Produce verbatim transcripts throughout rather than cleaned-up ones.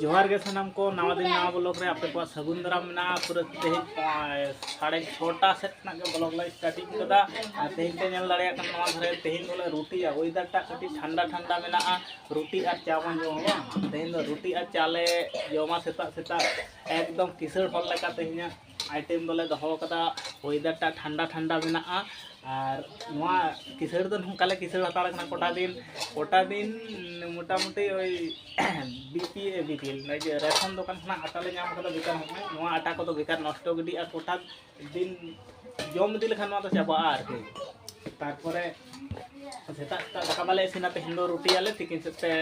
ᱡᱚᱦᱟᱨ ᱜᱮ ᱥᱟᱱᱟᱢ ᱠᱚ, ᱱᱟᱣᱟ ᱫᱤᱱ ᱱᱟᱣᱟ ᱵᱞᱚᱜ ᱨᱮ ᱟᱯᱮ ᱠᱚᱣᱟᱜ ᱥᱟᱹᱜᱩᱱ ᱫᱟᱨᱟᱢ ᱢᱮᱱᱟᱜᱼᱟ᱾ ᱯᱩᱨᱟᱹ ᱛᱮᱦᱮᱧ, ᱮᱸ, ᱥᱟᱲᱮ ᱪᱷᱚᱴᱟ ᱥᱮᱫ ᱠᱷᱚᱱᱟᱜ ᱜᱮ ᱵᱞᱚᱜ ᱞᱮ ᱥᱴᱟᱨᱴᱤᱝ ᱠᱟᱫᱟ᱾ ᱟᱨ ᱛᱮᱦᱮᱧ ᱯᱮ ᱧᱮᱞ ᱫᱟᱲᱮᱭᱟᱜ ᱠᱟᱱᱟ, ᱱᱚᱣᱟ ᱫᱷᱟᱨᱮ ᱛᱮᱦᱮᱧ ᱫᱚᱞᱮ ᱨᱩᱴᱤᱭᱟ᱾ ᱚᱭᱮᱫᱟᱨ ᱴᱟᱜ ᱠᱟᱹᱴᱤᱡ ᱴᱷᱟᱱᱰᱟ ᱴᱷᱟᱱᱰᱟ ᱢᱮᱱᱟᱜᱼᱟ, ᱨᱩᱴᱤ ᱟᱨ ᱪᱟ ᱵᱚᱱ ᱡᱚᱢᱟ ᱵᱟᱝ? ᱛᱮᱦᱮᱧ ᱫᱚ ᱨᱩᱴᱤ ᱟᱨ ᱪᱟ ᱞᱮ ᱡᱚᱢᱟ ᱥᱮᱛᱟᱜ ᱥᱮᱛᱟᱜ, ᱮᱠᱫᱚᱢ ᱠᱤᱥᱟᱹᱬ ᱦᱚᱲ ᱞᱮᱠᱟ ᱛᱮᱦᱮᱧᱟᱜ ᱟᱭᱴᱮᱢ ᱫᱚᱞᱮ ᱫᱚᱦᱚ ᱠᱟᱫᱟ᱾ ᱚᱭᱮᱫᱟᱨ ᱴᱟᱜ ᱴᱷᱟᱱᱰᱟ ᱴᱷᱟᱱᱰᱟ ᱢᱮᱱᱟᱜᱼᱟ᱾ ᱟᱨ ᱱᱚᱣᱟ ᱠᱤᱥᱟᱹᱬ ᱫᱚ ᱱᱚᱝᱠᱟ ᱞᱮ ᱠᱤᱥᱟᱹᱬ ᱦᱟᱛᱟᱲ ᱠᱟᱱᱟ, ᱠᱚᱴᱟ ᱫᱤᱱ, ᱠᱚᱴᱟ ᱫᱤᱱ ᱢᱚᱴᱟᱢᱩᱴᱤ ᱳᱭ B P A B P L, ᱱᱚᱜᱼᱚᱭ ᱡᱮ ᱨᱮᱥᱚᱱ ᱫᱚᱠᱟᱱ ᱠᱷᱚᱱᱟᱜ ᱟᱴᱟ ᱞᱮ ᱧᱟᱢ ᱠᱟᱫᱟ, ᱵᱮᱠᱟᱨ ᱦᱚᱸᱜᱼᱚᱭ ᱱᱚᱣᱟ ᱟᱴᱟ ᱠᱚᱫᱚ ᱵᱮᱠᱟᱨ ᱱᱚᱥᱴᱚ ᱜᱤᱰᱤᱜᱼᱟ, ᱠᱚᱴᱟ ᱫᱤᱱ ᱡᱚᱢ ᱤᱫᱤ ᱞᱮᱠᱷᱟᱱ ᱱᱚᱣᱟ ᱫᱚ ᱪᱟᱵᱟᱜᱼᱟ ᱟᱨᱠᱤ᱾ ᱛᱟᱨᱯᱚᱨᱮ ᱥᱮᱛᱟᱜ ᱥᱮᱛᱟᱜ ᱫᱟᱠᱟ ᱵᱟᱞᱮ ᱤᱥᱤᱱᱟ, ᱛᱮᱦᱮᱧ ᱫᱚ ᱨᱩᱴᱤᱭᱟᱞᱮ, ᱛᱤᱠᱤᱱ ᱥᱮᱫ ᱛᱮ,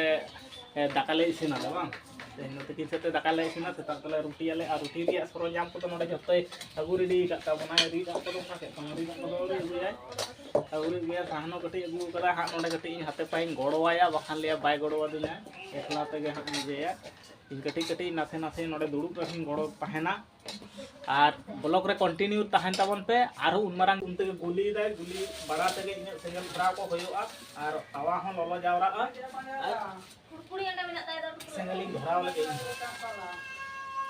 ᱮ, ᱫᱟᱠᱟ ᱞᱮ ᱤᱥᱤᱱᱟ ᱞᱮ ᱵᱟᱝ? ᱛᱮᱦᱮᱧ ᱫᱚ ᱛᱤᱠᱤᱱ ᱥᱮᱫ ᱛᱮ ᱫᱟᱠᱟ ᱞᱮ ᱤᱥᱤᱱᱟ, ᱥᱮᱛᱟᱜ ᱫᱚᱞᱮ ᱨᱩᱴᱤᱭᱟᱞᱮ᱾ ᱟᱨ ᱨᱩᱴᱤ ᱨᱮᱭᱟᱜ ᱥᱚᱨᱚᱧᱡᱟᱢ ᱠᱚᱫᱚ ᱱᱚᱰᱮ ᱡᱷᱚᱛᱚᱭ ᱟᱹᱜᱩ ᱨᱮᱰᱤ ᱟᱠᱟᱫ ᱛᱟᱵᱚᱱᱟᱭ᱾ ᱨᱤᱫ ᱟᱜ ᱠᱚᱫᱚ ᱚᱠᱟ ᱥᱮᱫ ᱠᱷᱚᱱ? ᱨᱤᱫ ᱟᱜ ᱠᱚᱫᱚ ᱟᱹᱣᱨᱤ ᱟᱹᱜᱩᱭᱟᱭ, ᱟᱹᱣᱨᱤ ᱟᱹᱜᱩᱭᱟ᱾ ᱥᱟᱦᱟᱱ ᱦᱚᱸ ᱠᱟᱹᱴᱤᱡ ᱟᱹᱜᱩ ᱟᱠᱟᱫᱟ ᱦᱟᱸᱜ, ᱱᱚᱰᱮ ᱠᱟᱹᱴᱤᱡ ᱤᱧ ᱦᱟᱛᱮ ᱯᱟᱭᱤᱧ ᱜᱚᱲᱚᱣᱟᱭᱟ, ᱵᱟᱠᱷᱟᱱ ᱞᱟᱹᱭᱟ ᱵᱟᱭ ᱜᱚᱲᱚ ᱟᱹᱫᱤᱧᱟ, ᱮᱠᱞᱟ ᱛᱮᱜᱮ ᱦᱟᱸᱜ ᱤᱧ ᱤᱭᱟᱹᱭᱟ᱾ ᱤᱧ ᱠᱟᱹᱴᱤᱡ ᱠᱟᱹᱴᱤᱡ ᱱᱟᱥᱮ ᱱᱟᱥᱮ ᱱᱚᱰᱮ ᱫᱩᱲᱩᱵ ᱨᱮᱦᱚᱸᱧ ᱜᱚᱲᱚ ᱛᱟᱦᱮᱱᱟ᱾ ᱟᱨ ᱵᱞᱚᱜ ᱨᱮ ᱠᱚᱱᱴᱤᱱᱤᱭᱩ ᱛᱟᱦᱮᱱ ᱛᱟᱵᱚᱱ ᱯᱮ᱾ ᱟᱨᱦᱚᱸ ᱩᱱ ᱢᱟᱨᱟᱝ ᱩᱱ ᱛᱮᱜᱮ ᱜᱩᱞᱤᱭᱮᱫᱟᱭ, ᱜᱩᱞᱤ ᱵᱟᱲᱟ ᱛᱮᱜᱮ ᱤᱧᱟᱹᱜ ᱥᱮᱸᱜᱮᱞ ᱫᱷᱚᱨᱟᱣ ᱠᱚ ᱦᱩᱭᱩᱜᱼᱟ᱾ ᱟᱨ ᱛᱟᱣᱟ ᱦᱚᱸ ᱞᱚᱞᱚ ᱡᱟᱣᱨᱟᱜᱼᱟ᱾ ᱟᱨ ᱥᱮᱸᱜᱮᱞᱤᱧ ᱫᱷᱚᱨᱟᱣ ᱞᱮᱜᱮ ᱤᱧ ᱫᱚ᱾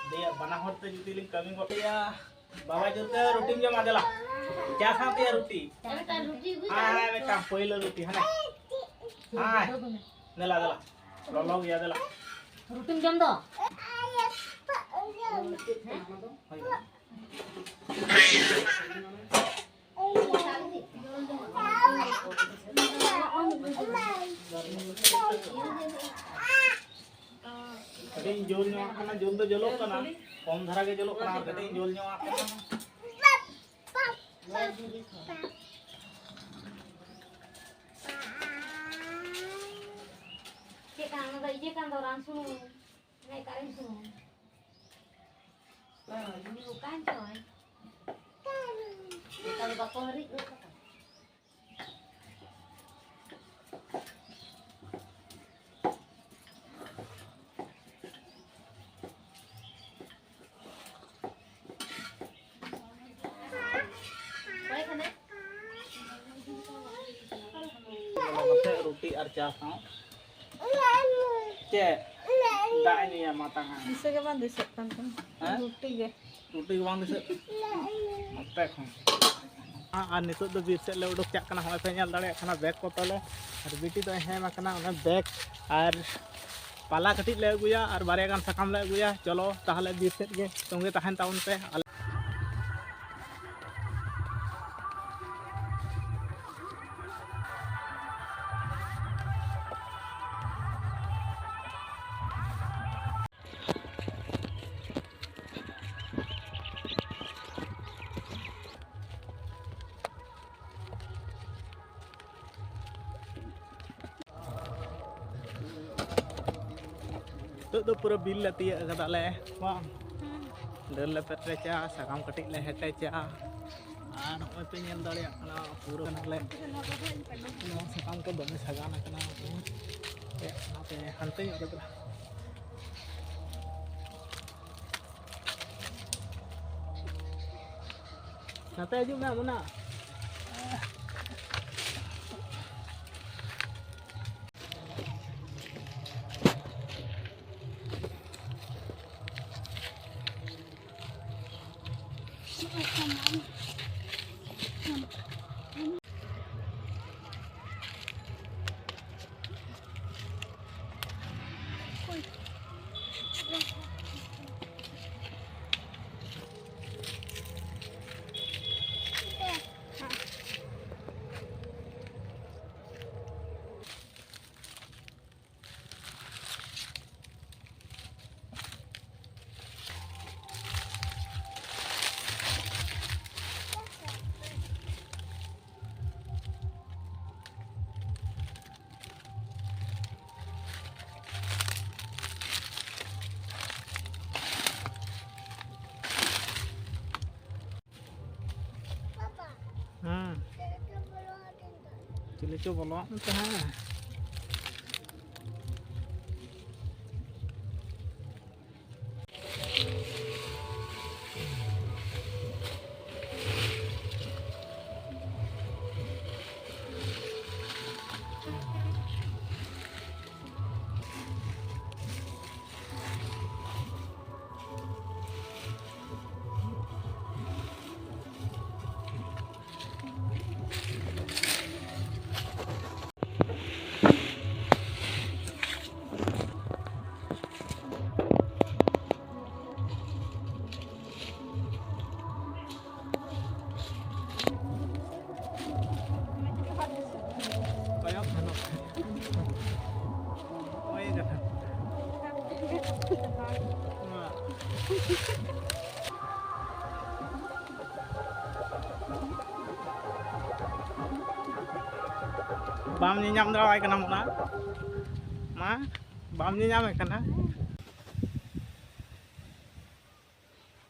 ᱫᱤᱭᱮ ᱵᱟᱱᱟ ᱦᱚᱲ ᱛᱮ ᱡᱩᱫᱤ ᱞᱤᱧ ᱠᱟᱹᱢᱤ ᱜᱚᱫ ᱮᱭᱟ, ᱵᱟᱵᱟ ᱡᱩᱛᱟᱹ ᱨᱩᱴᱤᱢ ᱡᱚᱢᱟ, ᱫᱮᱞᱟ᱾ ᱪᱟ ᱥᱟᱶᱛᱮ ᱨᱩᱴᱤ᱾ ᱟᱨ ᱢᱤᱫᱴᱟᱝ ᱯᱳᱭᱞᱳ ᱨᱩᱴᱤ, ᱦᱟᱱᱮ᱾ ᱟᱭ, ᱫᱮᱞᱟ, ᱫᱮᱞᱟ᱾ ᱞᱚᱞᱚ ᱜᱮᱭᱟ, ᱫᱮᱞᱟ᱾ ᱨᱩᱴᱤᱢ ᱡᱚᱢ ᱫᱚ? ᱦᱳᱭ᱾ ᱠᱟᱹᱴᱤᱡ ᱤᱧ ᱡᱳᱨ ᱧᱚᱜ ᱟᱜ ᱠᱟᱱᱟ, ᱡᱳᱨ ᱫᱚ ᱡᱳᱞᱚᱜ ᱠᱟᱱᱟ, ᱠᱚᱢ ᱫᱷᱟᱨᱟ ᱜᱮ ᱡᱳᱞᱚᱜ ᱠᱟᱱᱟ, ᱟᱨ ᱠᱟᱹᱴᱤᱡ ᱤᱧ ᱡᱳᱨ ᱧᱚᱜ ᱟᱜ ᱠᱟᱱᱟ᱾ ᱪᱮᱫ ᱠᱟᱱᱟ ᱚᱱᱟ ᱫᱚ? ᱤᱭᱟᱹ ᱠᱟᱱ ᱫᱚ, ᱨᱟᱱ ᱥᱩᱱᱩᱢ, ᱚᱱᱮ ᱠᱟᱨᱮᱱᱴ ᱥᱩᱱᱩᱢ᱾ ᱧᱩ ᱠᱟᱱ ᱪᱚᱭ᱾ ᱱᱮᱛᱟᱨ ᱫᱚ ᱵᱟᱠᱚ ᱦᱟᱹᱨᱤᱡ ᱜᱚᱫ ᱠᱟᱫᱟ᱾ ᱨᱩᱴᱤ ᱟᱨ ᱪᱟ ᱥᱟᱶ ᱪᱮᱫ? ᱫᱟᱜ ᱮ ᱧᱩᱭᱟ, ᱢᱟ ᱛᱟᱦᱮᱸ᱾ ᱫᱤᱥᱟᱹ ᱜᱮ ᱵᱟᱝ ᱫᱤᱥᱟᱹᱜ ᱠᱟᱱ ᱛᱟᱢᱟ᱾ ᱦᱮᱸ? ᱨᱩᱴᱤ ᱜᱮ᱾ ᱨᱩᱴᱤ ᱜᱮ ᱵᱟᱝ ᱫᱤᱥᱟᱹᱜ ᱠᱟᱱᱟ᱾ ᱱᱚᱛᱮ ᱠᱷᱚᱱ᱾ ᱟᱨ ᱱᱤᱛᱚᱜ ᱫᱚ ᱵᱤᱨ ᱥᱮᱫ ᱞᱮ ᱩᱰᱩᱠ ᱪᱟᱜ ᱠᱟᱱᱟ᱾ ᱦᱚᱸᱜᱼᱚᱭ ᱯᱮ ᱧᱮᱞ ᱫᱟᱲᱮᱭᱟᱜ ᱠᱟᱱᱟ ᱵᱮᱜᱽ ᱠᱚ ᱛᱟᱞᱮ᱾ ᱟᱨ ᱵᱤᱴᱤ ᱫᱚᱭ ᱦᱮᱢ ᱟᱠᱟᱱᱟ ᱚᱱᱟ ᱵᱮᱜᱽ ᱟᱨ ᱯᱟᱞᱟ ᱠᱟᱹᱴᱤᱡ ᱞᱮ ᱟᱹᱜᱩᱭᱟ ᱟᱨ ᱵᱟᱨᱭᱟ ᱜᱟᱱ ᱥᱟᱠᱟᱢ ᱞᱮ ᱟᱹᱜᱩᱭᱟ᱾ ᱪᱚᱞᱚ ᱛᱟᱦᱚᱞᱮ ᱵᱤᱨ ᱥᱮᱫ ᱜᱮ ᱛᱚᱸᱜᱮ ᱛᱟᱦᱮᱱ ᱛᱟᱵᱚᱱ ᱯᱮ᱾ ᱟᱞᱮ ᱱᱤᱛᱚᱜ ᱫᱚ ᱯᱩᱨᱟᱹ ᱵᱤᱨ ᱞᱮ ᱛᱤᱭᱟᱹᱜ ᱠᱟᱫᱟᱞᱮ, ᱵᱟᱝ? ᱰᱟᱹᱨ ᱞᱮ ᱯᱮᱴᱨᱮᱪᱟ, ᱥᱟᱠᱟᱢ ᱠᱟᱹᱴᱤᱡ ᱞᱮ ᱦᱮᱴᱮᱡᱟ, ᱟᱨ ᱱᱚᱜᱼᱚᱭ ᱯᱮ ᱧᱮᱞ ᱫᱟᱲᱮᱭᱟᱜ ᱠᱟᱱᱟ ᱯᱩᱨᱟᱹ ᱱᱚᱣᱟ ᱥᱟᱠᱟᱢ ᱠᱚ ᱫᱚᱢᱮ ᱥᱟᱜᱟᱱ ᱟᱠᱟᱱᱟ᱾ ᱚᱱᱟᱛᱮ ᱦᱟᱱᱛᱮ ᱧᱚᱜ ᱨᱮᱫᱚ ᱱᱟᱛᱮ ᱦᱤᱡᱩᱜ ᱢᱮ, ᱢᱚᱱᱟ᱾ ᱦᱮᱸ᱾ ᱪᱤᱞᱤ ᱪᱚ ᱵᱚᱞᱚᱣᱟᱜ ᱢᱮ ᱛᱟᱦᱮᱸ᱾ ᱵᱟᱢ ᱧᱮᱧᱟᱢ ᱫᱟᱲᱮᱣᱟᱭ ᱠᱟᱱᱟ ᱢᱚᱱᱟ? ᱢᱟ, ᱵᱟᱢ ᱧᱮᱧᱟᱢᱮ ᱠᱟᱱᱟ?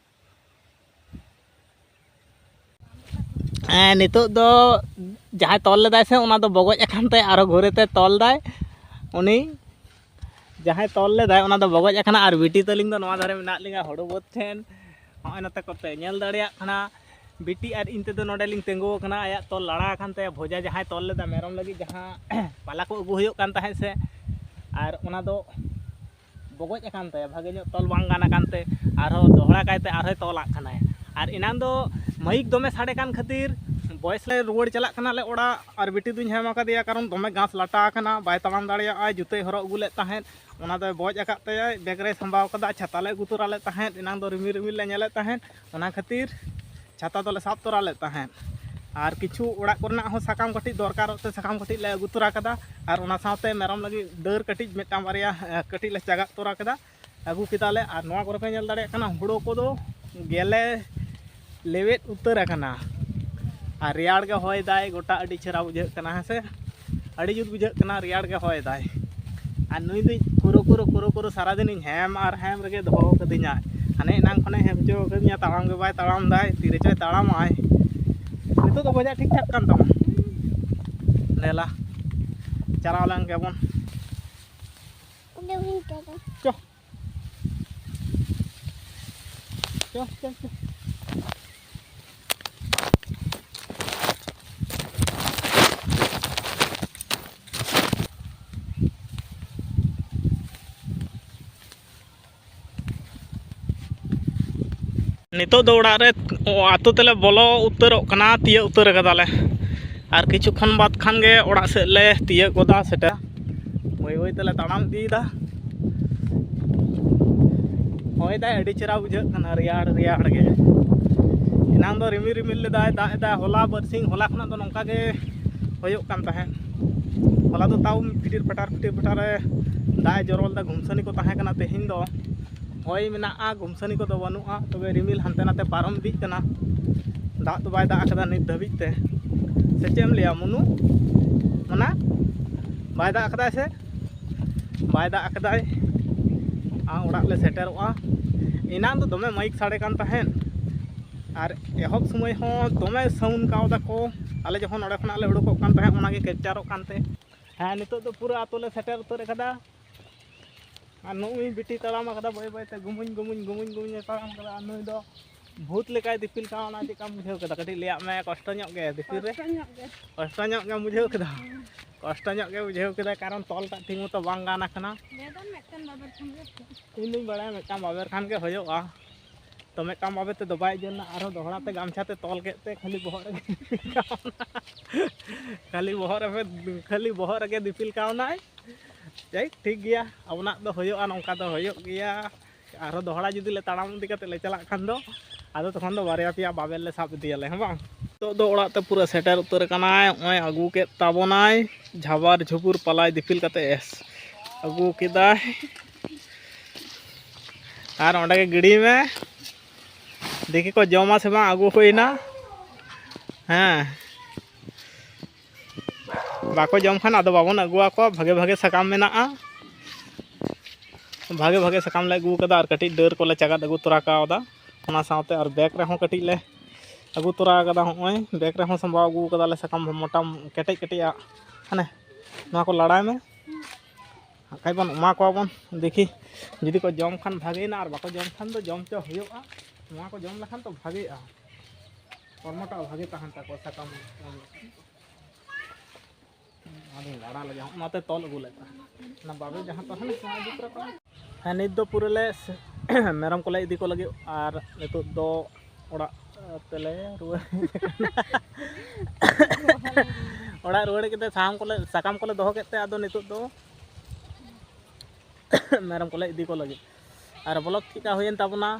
ᱦᱮᱸ, ᱱᱤᱛᱚᱜ ᱫᱚ ᱡᱟᱦᱟᱸᱭ ᱛᱚᱞ ᱞᱮᱫᱟᱭ ᱥᱮ, ᱚᱱᱟ ᱫᱚ ᱵᱚᱜᱚᱡ ᱟᱠᱟᱱ ᱛᱮ ᱟᱨᱚ ᱜᱷᱩᱨᱮ ᱛᱮ ᱛᱚᱞ ᱫᱟᱭ᱾ ᱩᱱᱤ ᱡᱟᱦᱟᱸᱭ ᱛᱚᱞ ᱞᱮᱫᱟᱭ, ᱚᱱᱟ ᱫᱚ ᱵᱚᱜᱚᱡ ᱟᱠᱟᱱᱟ᱾ ᱟᱨ ᱵᱤᱴᱤ ᱛᱟᱹᱞᱤᱧ ᱫᱚ ᱱᱚᱣᱟ ᱫᱷᱟᱨᱮ ᱢᱮᱱᱟᱜ ᱞᱤᱧᱟ, ᱦᱳᱲᱳ ᱵᱟᱹᱫᱽ ᱴᱷᱮᱱ᱾ ᱱᱚᱜᱼᱚᱭ ᱱᱚᱛᱮ ᱠᱚᱯᱮ ᱧᱮᱞ ᱫᱟᱲᱮᱭᱟᱜ ᱠᱟᱱᱟ, ᱵᱤᱴᱤ ᱟᱨ ᱤᱧ ᱛᱮᱫᱚ ᱱᱚᱰᱮ ᱞᱤᱧ ᱛᱤᱸᱜᱩ ᱟᱠᱟᱱᱟ᱾ ᱟᱭᱟᱜ ᱛᱚᱞ ᱞᱟᱲᱟ ᱟᱠᱟᱱ ᱛᱟᱭᱟ᱾ ᱵᱷᱚᱡᱟ ᱡᱟᱦᱟᱸᱭ ᱛᱚᱞ ᱞᱮᱫᱟ ᱢᱮᱨᱚᱢ ᱞᱟᱹᱜᱤᱫ, ᱡᱟᱦᱟᱸ ᱯᱟᱞᱟ ᱠᱚ ᱟᱹᱜᱩ ᱦᱩᱭᱩᱜ ᱠᱟᱱ ᱛᱟᱦᱮᱸᱫ ᱥᱮ, ᱟᱨ ᱚᱱᱟ ᱫᱚ ᱵᱚᱜᱚᱡ ᱟᱠᱟᱱ ᱛᱟᱭᱟ, ᱵᱷᱟᱜᱮ ᱧᱚᱜ ᱛᱚᱞ ᱵᱟᱝ ᱜᱟᱱ ᱟᱠᱟᱱ ᱛᱮ ᱟᱨᱦᱚᱸ ᱫᱚᱦᱲᱟ ᱠᱟᱭᱛᱮ ᱟᱨᱦᱚᱸᱭ ᱛᱚᱞᱟᱜ ᱠᱟᱱᱟᱭ᱾ ᱟᱨ ᱮᱱᱟᱱ ᱫᱚ ᱢᱟᱹᱭᱤᱠ ᱫᱚᱢᱮ ᱥᱟᱰᱮ ᱠᱟᱱ ᱠᱷᱟᱹᱛᱤᱨ ᱵᱚᱭᱮᱥ ᱞᱮ ᱨᱩᱣᱟᱹᱲ ᱪᱟᱞᱟᱜ ᱠᱟᱱᱟᱞᱮ ᱚᱲᱟᱜ, ᱟᱨ ᱵᱤᱴᱤ ᱫᱩᱧ ᱦᱮᱢ ᱟᱠᱟᱫᱮᱭᱟ, ᱠᱟᱨᱚᱱ ᱫᱚᱢᱮ ᱜᱷᱟᱥ ᱞᱟᱴᱟ ᱟᱠᱟᱱᱟ, ᱵᱟᱭ ᱛᱟᱲᱟᱢ ᱫᱟᱲᱮᱭᱟᱜᱼᱟ᱾ ᱡᱩᱛᱟᱹᱭ ᱦᱚᱨᱚᱜ ᱟᱹᱜᱩ ᱞᱮᱫ ᱛᱟᱦᱮᱸᱫ, ᱚᱱᱟ ᱫᱚᱭ ᱵᱚᱡ ᱟᱠᱟᱫ ᱛᱟᱭᱟᱭ, ᱵᱮᱜᱽ ᱨᱮᱭ ᱥᱟᱢᱵᱟᱣ ᱠᱟᱫᱟ᱾ ᱪᱷᱟᱛᱟ ᱞᱮ ᱟᱹᱜᱩ ᱛᱚᱨᱟ ᱞᱮᱫ ᱛᱟᱦᱮᱸᱫ, ᱮᱱᱟᱝ ᱫᱚ ᱨᱤᱢᱤᱞ ᱨᱤᱢᱤᱞ ᱞᱮ ᱧᱮᱞᱮᱫ ᱛᱟᱦᱮᱸᱫ, ᱚᱱᱟ ᱠᱷᱟᱹᱛᱤᱨ ᱪᱷᱟᱛᱟ ᱫᱚᱞᱮ ᱥᱟᱵ ᱛᱚᱨᱟ ᱞᱮᱫ ᱛᱟᱦᱮᱸᱫ᱾ ᱟᱨ ᱠᱤᱪᱷᱩ ᱚᱲᱟᱜ ᱠᱚᱨᱮᱱᱟᱜ ᱦᱚᱸ ᱥᱟᱠᱟᱢ ᱠᱟᱹᱴᱤᱡ ᱫᱚᱨᱠᱟᱨᱚᱜ ᱛᱮ ᱥᱟᱠᱟᱢ ᱠᱟᱹᱴᱤᱡ ᱞᱮ ᱟᱹᱜᱩ ᱛᱚᱨᱟ ᱠᱮᱫᱟ, ᱟᱨ ᱚᱱᱟ ᱥᱟᱶᱛᱮ ᱢᱮᱨᱚᱢ ᱞᱟᱹᱜᱤᱫ ᱰᱟᱹᱨ ᱠᱟᱹᱴᱤᱡ ᱢᱤᱫᱴᱟᱝ ᱵᱟᱨᱭᱟ, ᱮ, ᱠᱟᱹᱴᱤᱡ ᱞᱮ ᱪᱟᱜᱟᱫ ᱛᱚᱨᱟ ᱠᱮᱫᱟ, ᱟᱹᱜᱩ ᱠᱮᱫᱟᱞᱮ᱾ ᱟᱨ ᱱᱚᱣᱟ ᱠᱚᱨᱮ ᱯᱮ ᱧᱮᱞ ᱫᱟᱲᱮᱭᱟᱜ ᱠᱟᱱᱟ, ᱦᱳᱲᱳ ᱠᱚᱫᱚ ᱜᱮᱞᱮ ᱞᱮᱣᱮᱫ ᱩᱛᱟᱹᱨ ᱟᱠᱟᱱᱟ᱾ ᱟᱨ ᱨᱮᱭᱟᱲ ᱜᱮ ᱦᱚᱭ ᱫᱟᱭ, ᱜᱚᱴᱟ ᱟᱹᱰᱤ ᱪᱮᱦᱨᱟ ᱵᱩᱡᱷᱟᱹᱜ ᱠᱟᱱᱟ, ᱦᱮᱸ ᱥᱮ? ᱟᱹᱰᱤ ᱡᱩᱛ ᱵᱩᱡᱷᱟᱹᱜ ᱠᱟᱱᱟ, ᱨᱮᱭᱟᱲ ᱜᱮ ᱦᱚᱭ ᱫᱟᱭ᱾ ᱟᱨ ᱱᱩᱭ ᱫᱚ ᱠᱩᱨᱩ ᱠᱩᱨᱩ ᱠᱩᱨᱩ ᱠᱩᱨᱩ ᱥᱟᱨᱟᱫᱤᱱᱤᱧ ᱦᱮᱢ ᱟᱨ ᱦᱮᱢ ᱨᱮᱜᱮ ᱫᱚᱦᱚ ᱠᱟᱹᱫᱤᱧᱟ᱾ ᱦᱟᱱᱮ ᱮᱱᱟᱝ ᱠᱷᱚᱱᱮ ᱦᱮᱢ ᱦᱚᱪᱚ ᱠᱟᱹᱫᱤᱧᱟ, ᱛᱟᱲᱟᱢ ᱜᱮ ᱵᱟᱭ ᱛᱟᱲᱟᱢ ᱫᱟᱭ, ᱛᱤ ᱨᱮᱪᱚᱭ ᱛᱟᱲᱟᱢᱟᱭ᱾ ᱱᱤᱛᱚᱜ ᱫᱚ ᱵᱚᱭᱦᱟ ᱴᱷᱤᱠ ᱴᱷᱟᱠ ᱠᱟᱱ ᱛᱟᱢᱟ᱾ ᱫᱮᱞᱟ, ᱪᱟᱞᱟᱣ ᱞᱮᱱ ᱜᱮᱵᱚᱱ᱾ ᱪᱚ᱾ ᱪᱚ, ᱪᱚ, ᱪᱚ᱾ ᱱᱤᱛᱚᱜ ᱫᱚ ᱚᱲᱟᱜ ᱨᱮ, ᱚ, ᱟᱹᱛᱩ ᱛᱮᱞᱮ ᱵᱚᱞᱚ ᱩᱛᱟᱹᱨᱚᱜ ᱠᱟᱱᱟ, ᱛᱤᱭᱟᱹᱜ ᱩᱛᱟᱹᱨ ᱠᱟᱫᱟᱞᱮ᱾ ᱟᱨ ᱠᱤᱪᱷᱩ ᱠᱷᱚᱱ ᱵᱟᱫᱽ ᱠᱷᱟᱱ ᱜᱮ ᱚᱲᱟᱜ ᱥᱮᱫ ᱞᱮ ᱛᱤᱭᱟᱹᱜ ᱜᱚᱫᱟ, ᱥᱮᱴᱮᱨ᱾ ᱵᱟᱹᱭ ᱵᱟᱹᱭ ᱛᱮᱞᱮ ᱛᱟᱲᱟᱢ ᱤᱫᱤᱭᱮᱫᱟ᱾ ᱦᱚᱭ ᱫᱟᱭ, ᱟᱹᱰᱤ ᱪᱮᱦᱨᱟ ᱵᱩᱡᱷᱟᱹᱜ ᱠᱟᱱᱟ, ᱨᱮᱭᱟᱲ ᱨᱮᱭᱟᱲ ᱜᱮ᱾ ᱮᱱᱟᱝ ᱫᱚ ᱨᱤᱢᱤᱞ ᱨᱤᱢᱤᱞ ᱞᱮᱫᱟᱭ, ᱫᱟᱜ ᱮᱫᱟᱭ᱾ ᱦᱚᱞᱟ ᱵᱟᱨᱥᱤᱧ, ᱦᱚᱞᱟ ᱠᱷᱚᱱᱟᱜ ᱫᱚ ᱱᱚᱝᱠᱟ ᱜᱮ ᱦᱩᱭᱩᱜ ᱠᱟᱱ ᱛᱟᱦᱮᱸᱫ᱾ ᱦᱚᱞᱟ ᱫᱚ ᱛᱟᱣ ᱯᱷᱤᱴᱤᱨ ᱯᱷᱟᱴᱟᱨ, ᱯᱷᱤᱴᱤᱨ ᱯᱷᱟᱴᱟᱨ ᱮ ᱫᱟᱜ ᱮ ᱡᱚᱨᱚ ᱞᱮᱫᱟ, ᱜᱩᱢᱥᱟᱹᱱᱤ ᱠᱚ ᱛᱟᱦᱮᱸ ᱠᱟᱱᱟ᱾ ᱛᱮᱦᱮᱧ ᱫᱚ ᱦᱚᱭ ᱢᱮᱱᱟᱜᱼᱟ, ᱜᱩᱢᱥᱟᱹᱱᱤ ᱠᱚᱫᱚ ᱵᱟᱹᱱᱩᱜᱼᱟ, ᱛᱚᱵᱮ ᱨᱤᱢᱤᱞ ᱦᱟᱱᱛᱮ ᱱᱟᱛᱮ ᱯᱟᱨᱚᱢ ᱤᱫᱤᱜ ᱠᱟᱱᱟ᱾ ᱫᱟᱜ ᱫᱚ ᱵᱟᱭ ᱫᱟᱜ ᱟᱠᱟᱫᱟ ᱱᱤᱛ ᱫᱷᱟᱹᱵᱤᱡ ᱛᱮ, ᱥᱮ ᱪᱮᱫ ᱮᱢ ᱞᱟᱹᱭᱟ ᱢᱩᱱᱩ? ᱚᱱᱟ ᱵᱟᱭ ᱫᱟᱜ ᱟᱠᱟᱫᱟᱭ ᱥᱮ ᱵᱟᱭ ᱫᱟᱜ ᱟᱠᱟᱫᱟᱭ᱾ ᱟᱨ ᱚᱲᱟᱜ ᱞᱮ ᱥᱮᱴᱮᱨᱚᱜᱼᱟ᱾ ᱮᱱᱟᱝ ᱫᱚ ᱫᱚᱢᱮ ᱢᱟᱭᱤᱠ ᱥᱟᱰᱮ ᱠᱟᱱ ᱛᱟᱦᱮᱸᱫ, ᱟᱨ ᱮᱦᱚᱵ ᱥᱚᱢᱚᱭ ᱦᱚᱸ ᱫᱚᱢᱮ ᱥᱟᱣᱩᱱᱰ ᱠᱟᱣ ᱫᱟᱠᱚ᱾ ᱟᱞᱮ ᱡᱚᱠᱷᱚᱱ ᱚᱸᱰᱮ ᱠᱷᱚᱱᱟᱜ ᱞᱮ ᱩᱰᱩᱠᱚᱜ ᱠᱟᱱ ᱛᱟᱦᱮᱸᱫ, ᱚᱱᱟᱜᱮ ᱠᱮᱯᱪᱟᱨᱚᱜ ᱠᱟᱱ ᱛᱮ᱾ ᱦᱮᱸ, ᱱᱤᱛᱚᱜ ᱫᱚ ᱯᱩᱨᱟᱹ ᱟᱛᱳ ᱞᱮ ᱥᱮᱴᱮᱨ ᱩᱛᱟᱹᱨ ᱟᱠᱟᱫᱟ᱾ ᱟᱨ ᱱᱩᱭ ᱵᱤᱴᱤ ᱛᱟᱲᱟᱢ ᱟᱠᱟᱫᱟ ᱵᱟᱹᱭ ᱵᱟᱹᱭ ᱛᱮ, ᱜᱩᱢᱩᱧ ᱜᱩᱢᱩᱧ ᱜᱩᱢᱩᱧ ᱜᱩᱢᱩᱧ ᱮ ᱛᱟᱲᱟᱢ ᱟᱠᱟᱫᱟ᱾ ᱟᱨ ᱱᱩᱭ ᱫᱚ ᱵᱷᱩᱛ ᱞᱮᱠᱟᱭ ᱫᱤᱯᱤᱞ ᱠᱟᱣᱱᱟ᱾ ᱪᱮᱫ ᱞᱮᱠᱟᱢ ᱵᱩᱡᱷᱟᱹᱣ ᱠᱮᱫᱟ? ᱠᱟᱹᱴᱤᱡ ᱞᱟᱹᱭᱟᱜ ᱢᱮ, ᱠᱚᱥᱴᱚ ᱧᱚᱜ ᱜᱮ ᱫᱤᱯᱤᱞ ᱨᱮ? ᱠᱚᱥᱴᱚ ᱧᱚᱜ ᱜᱮ᱾ ᱠᱚᱥᱴᱚ ᱧᱚᱜ ᱜᱮᱢ ᱵᱩᱡᱷᱟᱹᱣ ᱠᱮᱫᱟ? ᱦᱩᱸ᱾ ᱠᱚᱥᱴᱚ ᱧᱚᱜ ᱜᱮ ᱵᱩᱡᱷᱟᱹᱣ ᱠᱮᱫᱟ, ᱠᱟᱨᱚᱱ ᱛᱚᱞ ᱴᱟᱜ ᱴᱷᱤᱠ ᱢᱚᱛᱚ ᱵᱟᱝ ᱜᱟᱱ ᱟᱠᱟᱱᱟ᱾ ᱞᱟᱹᱭ ᱫᱟᱢ ᱢᱤᱫᱴᱮᱱ ᱵᱟᱵᱮᱨ ᱠᱷᱟᱱ ᱜᱮ ᱦᱩᱭᱩᱜᱼᱟ᱾ ᱤᱧ ᱫᱩᱧ ᱵᱟᱲᱟᱭᱟ ᱢᱤᱫᱴᱟᱝ ᱵᱟᱵᱮᱨ ᱠᱷᱟᱱ ᱜᱮ ᱦᱩᱭᱩᱜᱼᱟ᱾ ᱛᱚ ᱢᱤᱫᱴᱟᱝ ᱵᱟᱵᱮᱨ ᱛᱮᱫᱚ ᱵᱟᱭ ᱤᱭᱟᱹ ᱞᱮᱱᱟ, ᱟᱨᱦᱚᱸ ᱫᱚᱦᱲᱟ ᱛᱮ ᱜᱟᱢᱪᱷᱟ ᱛᱮ ᱛᱚᱞ ᱠᱮᱫ ᱛᱮ ᱠᱷᱟᱹᱞᱤ ᱵᱚᱦᱚᱜ ᱨᱮᱜᱮ ᱠᱷᱟᱹᱞᱤ ᱵᱚᱦᱚᱜ ᱨᱮ, ᱠᱷᱟᱹᱞᱤ ᱵᱚᱦᱚᱜ ᱨᱮᱜᱮ ᱫᱤᱯᱤᱞ ᱠᱟᱣᱱᱟᱭ᱾ ᱡᱟᱭ ᱦᱳᱠ, ᱴᱷᱤᱠ ᱜᱮᱭᱟ, ᱟᱵᱚᱱᱟᱜ ᱫᱚ ᱦᱩᱭᱩᱜᱼᱟ, ᱱᱚᱝᱠᱟ ᱫᱚ ᱦᱩᱭᱩᱜ ᱜᱮᱭᱟ᱾ ᱟᱨᱦᱚᱸ ᱫᱚᱦᱲᱟ ᱡᱩᱫᱤ ᱞᱮ ᱛᱟᱲᱟᱢ ᱤᱫᱤ ᱠᱟᱛᱮ ᱞᱮ ᱪᱟᱞᱟᱜ ᱠᱷᱟᱱ ᱫᱚ, ᱟᱫᱚ ᱛᱚᱠᱷᱚᱱ ᱫᱚ ᱵᱟᱨᱭᱟ ᱯᱮᱭᱟ ᱵᱟᱵᱮᱨ ᱞᱮ ᱥᱟᱵ ᱤᱫᱤᱭᱟᱞᱮ, ᱦᱮᱸ ᱵᱟᱝ? ᱱᱤᱛᱚᱜ ᱫᱚ ᱚᱲᱟᱜ ᱛᱮ ᱯᱩᱨᱟᱹ ᱥᱮᱴᱮᱨ ᱩᱛᱟᱹᱨ ᱟᱠᱟᱱᱟᱭ᱾ ᱱᱚᱜᱼᱚᱭ ᱟᱹᱜᱩ ᱠᱮᱫ ᱛᱟᱵᱚᱱᱟᱭ ᱡᱷᱟᱵᱟᱨ ᱡᱷᱩᱵᱩᱨ ᱯᱟᱞᱟᱭ ᱫᱤᱯᱤᱞ ᱠᱟᱛᱮ ᱮᱥ ᱟᱹᱜᱩ ᱠᱮᱫᱟᱭ᱾ ᱟᱨ ᱚᱸᱰᱮ ᱜᱮ ᱜᱤᱰᱤ ᱢᱮ᱾ ᱫᱮᱠᱷᱤ ᱠᱚ ᱡᱚᱢᱟ ᱥᱮ ᱵᱟᱝ, ᱟᱹᱜᱩ ᱦᱩᱭᱱᱟ᱾ ᱦᱮᱸ, ᱵᱟᱠᱚ ᱡᱚᱢ ᱠᱷᱟᱱ ᱟᱫᱚ ᱵᱟᱵᱚᱱ ᱟᱹᱜᱩᱣᱟᱠᱚᱣᱟ᱾ ᱵᱷᱟᱜᱮ ᱵᱷᱟᱜᱮ ᱥᱟᱠᱟᱢ ᱢᱮᱱᱟᱜᱼᱟ, ᱵᱷᱟᱜᱮ ᱵᱷᱟᱜᱮ ᱥᱟᱠᱟᱢ ᱞᱮ ᱟᱹᱜᱩ ᱠᱟᱫᱟ᱾ ᱟᱨ ᱠᱟᱹᱴᱤᱡ ᱰᱟᱹᱨ ᱠᱚᱞᱮ ᱪᱟᱜᱟᱫ ᱟᱹᱜᱩ ᱛᱚᱨᱟ ᱠᱟᱣᱫᱟ᱾ ᱚᱱᱟ ᱥᱟᱶᱛᱮ ᱟᱨ ᱵᱮᱜᱽ ᱨᱮᱦᱚᱸ ᱠᱟᱹᱴᱤᱡ ᱞᱮ ᱟᱹᱜᱩ ᱛᱚᱨᱟ ᱠᱟᱫᱟ᱾ ᱦᱚᱸᱜᱼᱚᱭ ᱵᱮᱜᱽ ᱨᱮᱦᱚᱸ ᱥᱟᱢᱵᱟᱣ ᱟᱹᱜᱩ ᱠᱟᱫᱟᱞᱮ ᱥᱟᱠᱟᱢ ᱢᱚᱴᱟ ᱠᱮᱴᱮᱡ ᱠᱮᱴᱮᱡᱟᱜ, ᱦᱟᱱᱮ ᱱᱚᱣᱟ ᱠᱚ ᱞᱟᱲᱟᱭ ᱢᱮ᱾ ᱦᱟᱸᱜ ᱠᱷᱟᱡ ᱵᱚᱱ ᱮᱢᱟ ᱠᱚᱣᱟ ᱵᱚᱱ, ᱫᱮᱠᱷᱤ ᱡᱩᱫᱤ ᱠᱚ ᱡᱚᱢ ᱠᱷᱟᱱ ᱵᱷᱟᱜᱮᱭᱮᱱᱟ, ᱟᱨ ᱵᱟᱠᱚ ᱡᱚᱢ ᱠᱷᱟᱱ ᱫᱚ ᱡᱚᱢ ᱦᱚᱪᱚ ᱦᱩᱭᱩᱜᱼᱟ᱾ ᱱᱚᱣᱟ ᱠᱚ ᱡᱚᱢ ᱞᱮᱠᱷᱟᱱ ᱛᱚ ᱵᱷᱟᱜᱮᱜᱼᱟ, ᱦᱚᱲᱢᱚᱴᱟᱜ ᱵᱷᱟᱜᱮ ᱛᱟᱦᱮᱱ ᱛᱟᱠᱚᱣᱟ ᱥᱟᱠᱟᱢ ᱡᱚᱢ ᱞᱮᱠᱷᱟᱱ᱾ ᱚᱱᱟᱛᱤᱧ ᱞᱟᱲᱟ ᱞᱮᱜᱮ, ᱚᱱᱟᱛᱮ ᱛᱚᱞ ᱟᱹᱜᱩ ᱞᱮᱫ ᱛᱟᱦᱮᱸᱫ᱾ ᱚᱱᱟ ᱵᱟᱵᱮᱨ ᱡᱟᱦᱟᱸ ᱛᱟᱦᱮᱱᱟ, ᱚᱱᱟ ᱤᱫᱤ ᱛᱚᱨᱟ ᱠᱟᱜ ᱢᱮ᱾ ᱦᱮᱸ, ᱱᱤᱛ ᱫᱚ ᱯᱩᱨᱟᱹ ᱞᱮ ᱥᱮ-, ᱢᱮᱨᱚᱢ ᱠᱚᱞᱮ ᱤᱫᱤ ᱠᱚ ᱞᱟᱹᱜᱤᱫ, ᱟᱨ ᱱᱤᱛᱚᱜ ᱫᱚ ᱚᱲᱟᱜ ᱛᱮᱞᱮ ᱨᱩᱣᱟᱹᱲ ᱠᱟᱱᱟ᱾ ᱚᱲᱟᱜ ᱨᱩᱣᱟᱹᱲ ᱠᱟᱛᱮ ᱥᱟᱦᱟᱱ ᱠᱚᱞᱮ, ᱥᱟᱠᱟᱢ ᱠᱚᱞᱮ ᱫᱚᱦᱚ ᱠᱮᱫ ᱛᱮ, ᱟᱫᱚ ᱱᱤᱛᱚᱜ ᱫᱚ ᱢᱮᱨᱚᱢ ᱠᱚᱞᱮ ᱤᱫᱤ ᱠᱚ ᱞᱟᱹᱜᱤᱫ᱾ ᱟᱨ ᱵᱞᱚᱜ ᱪᱮᱫᱠᱟ ᱦᱩᱭᱮᱱ ᱛᱟᱵᱚᱱᱟ,